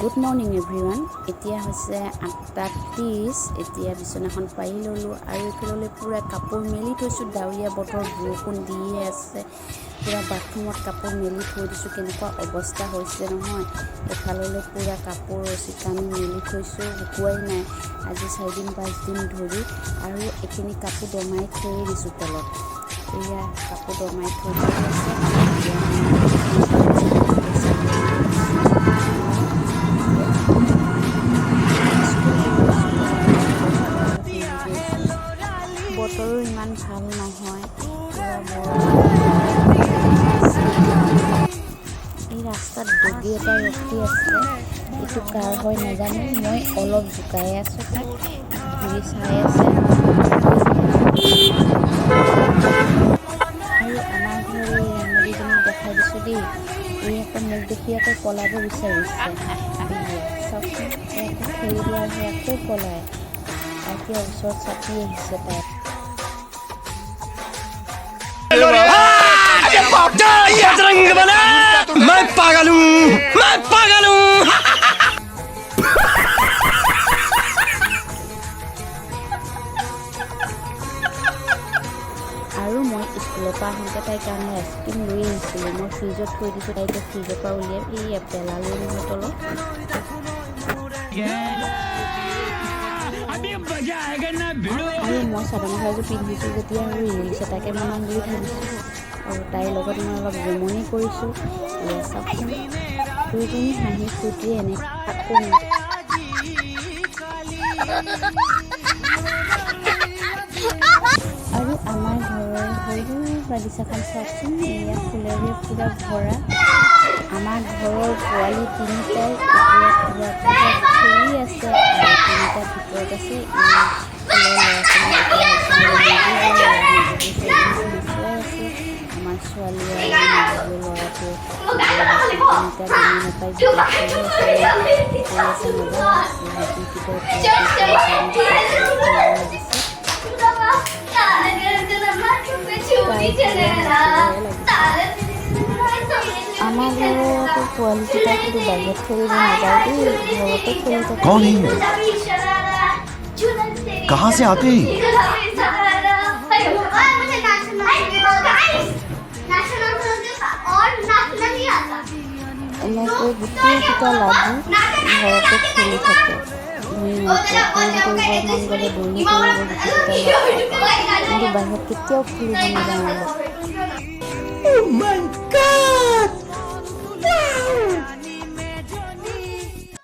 Good morning everyone. এতিয়া হৈছে 8:30। এতিয়া বিচনাখন পাৰি ল'লোঁ আৰু এইফাললৈ পূৰা কাপোৰ মেলি থৈছোঁ। ডাৱৰীয়া বতৰ, বৰষুণ দিয়ে আছে। পূৰা বাথৰুমত কাপোৰ মেলি থৈ দিছোঁ। কেনেকুৱা অৱস্থা হৈছে নহয়! এফাললৈ পূৰা কাপোৰ ৰছী টানি মেলি থৈছোঁ, শুকুৱাই নাই আজি 4 দিন 5 দিন ধৰি। আৰু এইখিনি কাপোৰ দমাই থৈয়ে দিছোঁ তলত। এয়া কাপোৰ দমাই থৈ দিয়া আছে। এতিয়া মই স্কুল গৈ আছোঁ, গৈছোঁ। বতৰো ইমান ভাল নহয়, পূৰা বৰষুণ আছে। এই ৰাস্তাত ডগী এটা ৰখি আছে। এইটো কাৰ হয় নাজানো। মই অলপ জোকাই আছোঁ তাক, ঘূৰি চাই আছে। আৰু আমাৰ ঘৰৰ এই ৰাঙলীজনীক দেখাই দিছোঁ দেই। এই আকৌ মোক দেখি আকৌ পলাব বিচাৰিছে। এয়া চাওকচোন, এই আকৌ খেলিব আহি আকৌ পলায়। এতিয়া ওচৰত চাপি আহিছে তাই। बजरंग बना, मैं पागल हूँ, मैं पागल हूँ। আৰু মই স্কুলৰ পৰা আহোঁতে তাইৰ কাৰণে আইচক্ৰীম লৈ আহিছিলোঁ। মই ফ্ৰিজত থৈ দিছোঁ। তাই এতিয়া ফ্ৰিজৰ পৰা উলিয়াই, এই পেলালোঁ নহয় তলত। अभी मजा आएगा ना भिड़ू। আৰু মই চাদৰ মেখেলাযোৰ পিন্ধিছোঁ যেতিয়া আৰু ৰিলচ এটাকে বনাম বুলি ভাবিছোঁ আৰু তাইৰ লগত মই অলপ জমনি কৰিছোঁ। এয়া চাওকচোন, দুয়োজনী হাঁহি ফূৰ্তিৰে এনেকৈ থাকোঁ। আৰু আমাৰ ঘৰৰ সৰু বাগিচাখন চাওকচোন, এয়া ফুলেৰে পূৰা ভৰা। আমাৰ ঘৰৰ পোৱালি তিনিটাই এতিয়া পূৰা পূৰা খেলি আছে আৰু তিনিটা ভিতৰত আছে। এই ল'ৰা ছোৱালী নচুৱাই আছে। আমাৰ ছোৱালী আৰু মাজু ল'ৰাটোৱে তিনিটা গমেই নাপায় যেতিয়া খেলি আছে, কৰি আছে নাজানো। খেলিব লাগিছে। তাই পুৰা নাচিবহে লাগিছে। আমাৰ ঘৰৰ আকৌ পোৱালীকেইটা কিন্তু বাহিৰত খেলিব নাযায় দেই, ঘৰতে খেলি থাকে। कौन है ये लोग? कहाँ से आते हैं ये? मुझे नाचना और नाचना नहीं आता। এনেকৈ গোটেইকেইটা লাগি ঘৰতে খেলি থাকে ধুনীয়াকৈ। দৌৰ কৰিব মন গ'লে দৌৰি কৰিব গোটেইকেইটা লগ। কিন্তু বাহিৰত কেতিয়াও খেলিব নাযায়। Oh my God!